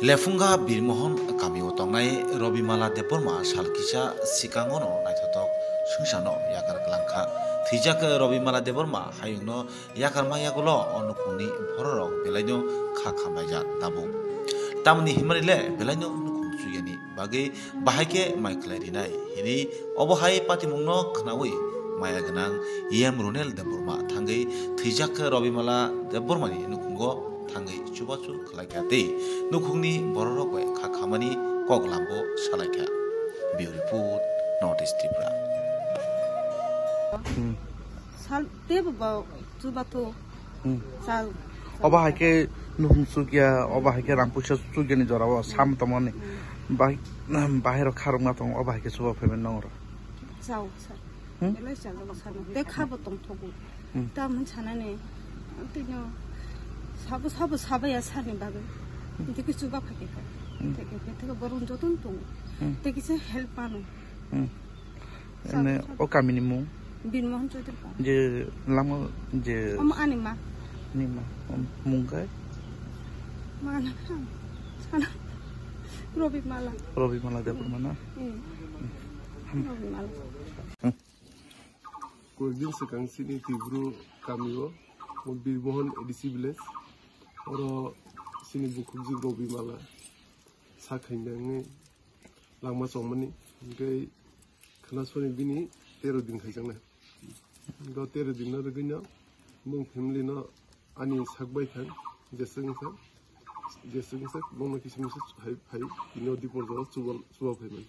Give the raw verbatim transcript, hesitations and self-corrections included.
Lephunga Birmohon kamio tongnai Robimala Debbarma sal kisa sikangono naithotok swngcharno yakar kwlangkha. Thwijak Robimala Debbarma hayungno yakar maya ulo o nukhungni bororok belaino kha khamlaijak tabuk. Tamni himari le belaino nukhung chuyani bagwi bahai khe mai khlai rinai hini obo hai patimungno khnaui maya gwnang E M Ronel Debbarma thangwi thwijak khe Robimala Debbarmani nukhungo thangwi chubachu khlaikha tei nukhungni bororok bai kha khamani kok lambo salaikha. Bureau Report, North East Tripura. Hmm. Sal tebo ba chubato. Hmm. Sal. Oba hai khe nukhung chukya, oba hai khe rang puisa chukya ni jora o sam tongmani. Hmm. Bahai, bahai rok kharokma tongo, oba hai khe chuba phaimani nongro. Chao, sir. Hmm? Belai chajak sano. Te kha bo tongthogo. Hmm. Tamoni sanani, tino sabo, sabo sabaya sani bagwi. Hmm. Tei khe chuba phai khe kha. Hmm. Tei khe, tei khe borok jotono tongo. Hmm. Tei kisa help mano. Hmm. Sabo, ene sabo. O kamini mung? Birmohon Chaudhary pa. Je lama je. Omo ani ma. Ani ma. Om, mung kai? Ma na. Sana. Robimala. Robimala Debbarma na? Hmm. Hmm. Robimala. Hmm. Koyekdin swkang chini Tibru kamio, o Birmohon A D C village, oro chini bukhukjwk Robimala sak khainai wngwi langma chongmani, hwnkhe khwnasoni bini tero din khaijaknai. Do tero din no rwgwino bong family no ani sak bai thang, jeswk wngkha, jeswk wngkha, bongno kisa misa hai phai, bini o dipor jora chuba, chuba phaimani.